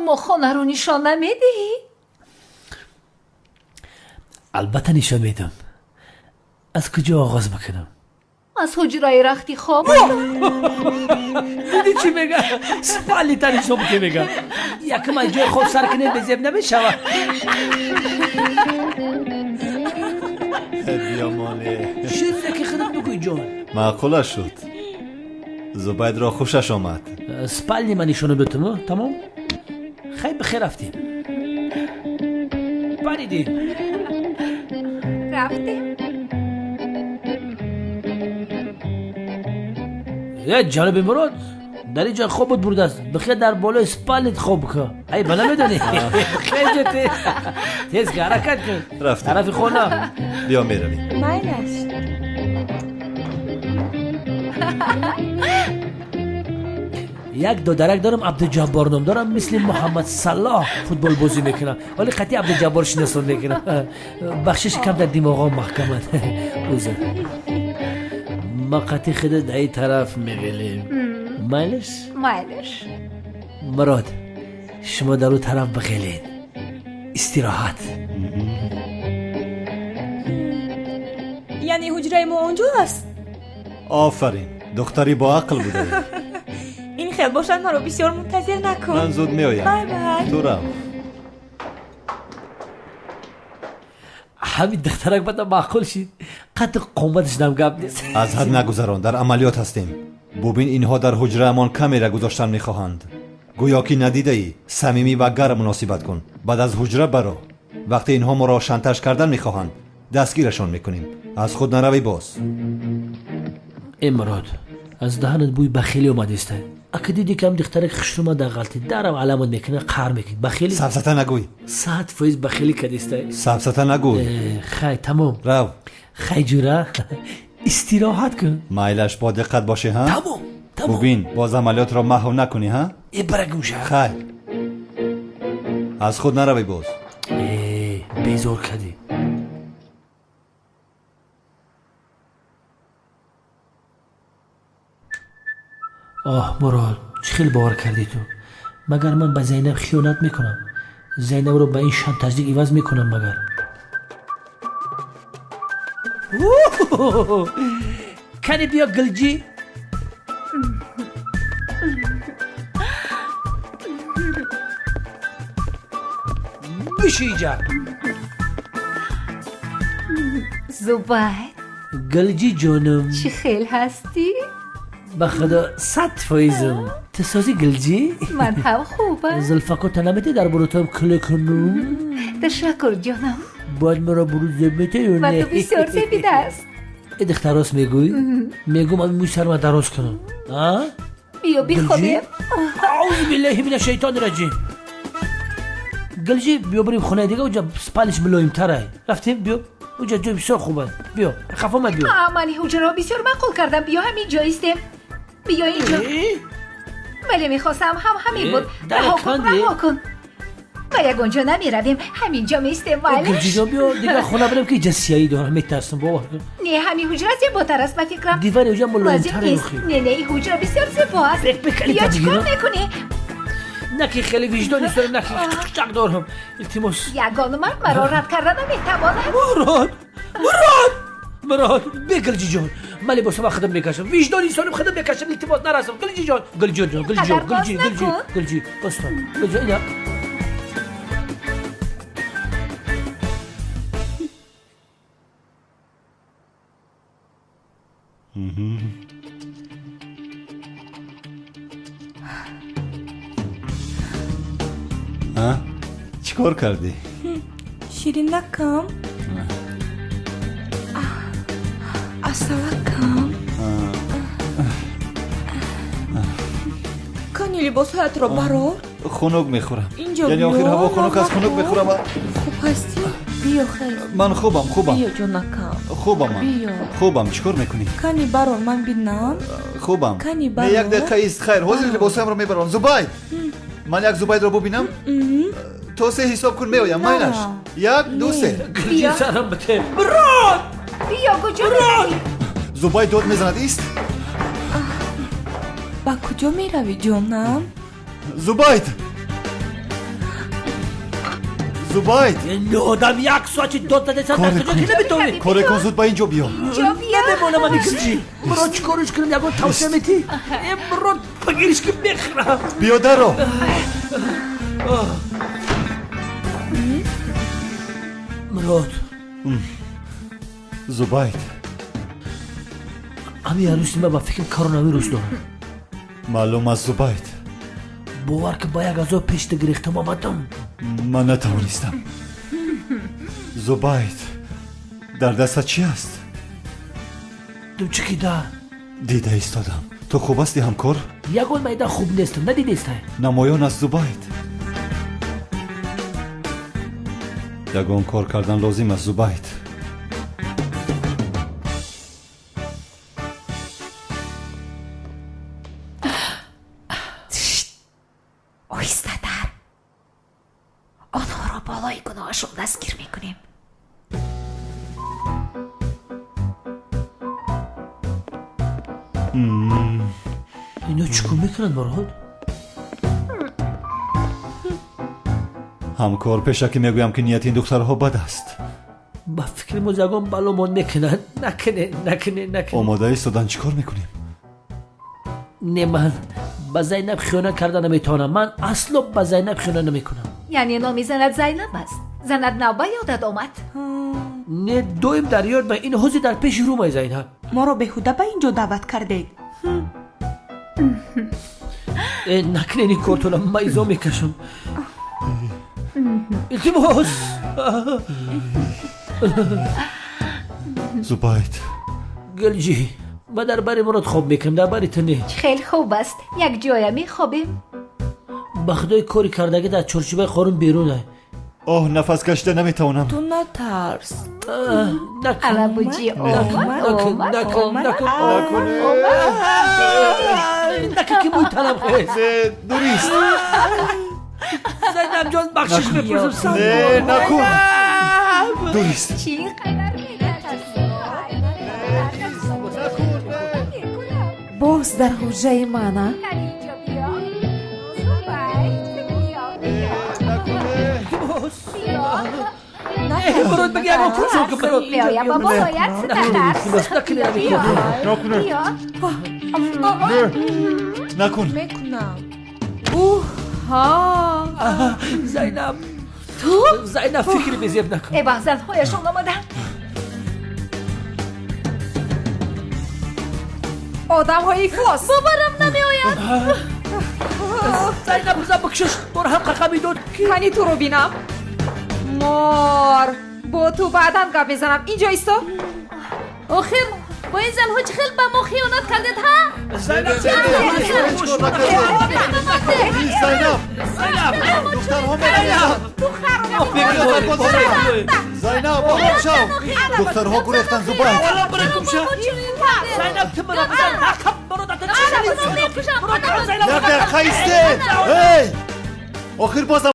Аммо хонаро нишон намедиҳӣ? Албатта нишон медам. Аз куҷо оғоз бикунам? Аз ҳуҷраи рахти хоб. Дидӣ чӣ мега? Спалнита нишон бите мега. Якум аз ҷои хоб сар кунед, безеб намешавад. Биёмоне. Чизе ки худат бигӯй, ҷон. Маъқула шуд. Зубайдро хушаш омад. Спални ма нишона битум, тамом? Хай, бихер, рафтем. Паридем. Рафтем. Е, ҷаноби Мурод, дар ин ҷо хобот бурдааст. Бихер, дар болои спалнит хоб кун. Ай, ба намедонӣ. Бихер, ҷо тез ки ҳаракат кун. Рафтем. Тарафи хона. Биё, меравем. Майлаш. Як додарак дорам, Абдуҷаббор ном дорам, мисли Муҳаммад Салоҳ футбол бозӣ мекунам. Вале қатъи Абдуҷаббор шиносон мекунам. Бахшиш, кам дар димоғом маҳкамад. Узр. Ма қатъи худа дар ин тараф меғелем. Майлаш? Майлаш. Мурод, шумо дар ӯ тараф бихелед. Истироҳат. Яъне ҳуҷраи мо он ҷо аст? Офарин, духтари боақл будаӣ. Ин хел бошад, маро бисёр мунтазир накун. Ман зуд меоям. Бай бай. Ту рав. Ҳамин духтарак бада маъқул шид. Қадди қоматаш нам гап нест. Аз ҳад нагузарон, дар амалиёт ҳастем. Бубин, инҳо дар ҳуҷраамон камера гузоштан мехоҳанд. Гӯё ки надидаӣ, самимӣ ва гарм муносибат кун. Баъд аз ҳуҷра баро. Вақте инҳо моро шантаж кардан мехоҳанд, дастгирашон мекунем. Аз худ наравӣ боз. Э, Мурод, аз даҳанат бӯи бахилӣ омадеста. Ака диди, ки ам духтарак хушрума дар ғалти дарам аламат мекуна, қаҳр мекунӣ. Бахилӣ? Сафсата нагӯй. 100% бахилӣ кардиста. Сафсата нагӯй. Э, хай, тамом. Рав. Хай, ҷура, истироҳат кун. Майлаш, бо диққат бошӣ, ҳа? Тамом, тамом. Бубин, боз амалиётро маҳв накунӣ, ҳа? Э, бара гӯша. Хайр, аз худ наравӣ боз. Э, безор кардӣ. Оҳ, Мурод, чӣ хел бовар кардӣ ту? Магар ман ба Зайнаб хиёнат мекунам? Зайнабро ба ин шантажник иваз мекунам магар? Кани, биё, гилҷӣ. Биши иҷа. Зубайд. Гилҷӣ ҷонум. Чӣ хел ҳастӣ? Ба худо, 100%-ам. Ту созӣ, гилҷӣ? Ман ҳам хубам. Зулфакота наметӣ дар бурутам куле кунум? Ташаккур, ҷонам. Бояд маро бурут зеб метӣ ё Ва не? ту бисёр зебидааст. Э, духтар, рост мегӯӣ? Мегӯм, ами мӯи сарма дароз кунам, а? Биё, бихобем. Аузу биллаҳи мина шайтони раҷим. Гилҷӣ, биё бирем хонаи дига, уҷа спалниш мулоимтарай. Рафтем, биё, уҷа ҷои бисёр хуб аст. Биё, хафо мабиё. Ман ҳуҷраро бисёр маъқул кардам. Биё, ҳамин ҷо истем. Биё инҷо. Бале, мехостам ҳам ҳамин буд. Дар Раҳо кун. канди? Раҳо кун. Ба ягон ҷо намеравем, ҳамин ҷо меистем, майлаш? Гилҷиҷон, биё дигар хона бирем, ки иҷа сияӣ дорам, метарсам, бовар кун. Не, ҳамин ҳуҷра зеботар аст, ба фикрам. Дивани уҷа Лозим мулоимтаре. нест. Охи. Не, не, ҳуҷра бисёр зебо аст. Бек, бек, Биё, калита чӣ кор бигирам. мекунӣ? На ки хеле виҷдони дорам, на ки чак дорам. Илтимос. Ягон мард маро рад карда наметавонад. Мурод, Мурод, Мурод, бе, гилҷиҷон, ман либосама худам мекашам, виҷдони инсоним худам мекашам. Илтимос, нарасам, гилҷиҷон, гилҷиҷон, гилҷиҷон. Қадар боз Гилҷи, гилҷи. накун. Гилҷи, баста, гилҷи, ина. Ҳа, чӣ кор кардӣ? Ширинакам, асалакам, кани либосҳоятро барор. Хунук мехӯрам. Инҷо Яъне охир биё, ҳаво хунук аст, хунук мехӯрам. Хуб ҳастӣ? Биё, хел. Ман хубам, хубам. Биё, ҷонакам. Хубам ман. Биё. Хубам, чӣ кор мекунӣ? Кани барор, ман бинам. Хубам. Кани Не, барор. як дақиқа ист. Хайр, ҳозир либосҳоямро мебарам. Зубайд, ман як Зубайдро бубинам. То се ҳисоб кун, меоям, майлаш? Як, ду, се. Гилҷи, сарам бите. Мурод! Биё, куҷо меравӣ? Зубайд дод мезанад, ист. Ба куҷо меравӣ, ҷонам? Зубайд. Зубайд! Одам як соати дод задесан дар куҷо ки наметавонӣ? Коре кун, зуд ба ин ҷо биё. Намемонам ани кирҷи. Мурод, чӣ кориш кунам? Ягон тавсия метӣ? Э, Мурод, бигириш ки мехӯрам. Биё даро. Мурод. Зубайд. Ҳамин арӯси ман ба фикр коронавирус дорад. Маълум аст, Зубайд. Бовар ки ба як азоб пешта гирифтам омадам. Ман натавонистам. Зубайд, дар дастат чӣ аст? Думчики дар. Дида истодам. Ту хуб ҳастӣ, ҳамкор? Ягон майда хуб нестам, надидестай? Намоён аст, Зубайд. Ягон кор кардан лозим аст, Зубайд. Оҳистатар. Онҳоро болои гуноҳашон дастгир мекунем. Ино чӣ кор мекунанд, Мурод? Ҳамкор, пешакӣ мегӯям, ки нияти ин духтарҳо бад аст. Ба фикри мо ягон баломон мекунанд. Накунед, накунед, накунед. Омода истодан, чӣ кор мекунем? Не, ман ба Зайнаб хиёнат карда наметавонам. Ман асло ба Зайнаб хиёнат намекунам. Яъне номи занат Зайнаб аст? Занат нав ба ёдат омад? Не, доим дар ёд ма. Ин ҳозир дар пеши рӯмай, Зайнаб. Моро беҳуда ба ин ҷо даъват кардед. Э, накунед ин кортона, ман изо мекашам. Илтимос. Зубайд. Гулҷӣ, ман дар бари Мурод хоб мекунам, дар бари ту не. Хеле хуб аст, як ҷоя мехобем. Ба худои кори кардагӣ дар чорчӯбаи қонун берун. Оҳ, нафас кашида наметавонам. Ту натарс. Накун. Алабуҷӣ омад, омад, накун, омад. Накун, накун, ки мӯй танам хез. Не, дурист. Зайнаб ҷон, бахшиш мепурсам. Не, накун. Дурист. Чӣ ин қадар метарсӣ? Боз дар ҳуҷраи ман, а? Кани инҷо биё. Зубайд, биё, биё. Биё. Мурод, баги ягон курсо ки, Мурод. Меоям ба болоят, натарс. Накун, Биё, накун. биё. Накун. Мекунам. Уҳ, ҳа. Зайнаб, ту Зайнаб, фикри безеб накун. Э, ба занҳояшон омаданд. Одамҳои ифлос. Боварам намеояд. Зайнаб, бизан бикшиш, бор ҳам қақа медод. Кани туро бинам. Мор, бо ту баъдан гап мезанам. Инҷо исто. Охир бо ин занҳо чӣ хел ба мо хиёнат кардед, ҳа? Зайнаб, Зайнаб, духтарҳо мераванд. Зайнаб, ором шав. Духтарҳо гурехтанд, Зубайд. Зайнаб, ту маро бизан, нақаб, Мурод, ата чӣ? Як дақиқа истед. Эй, охир бозам.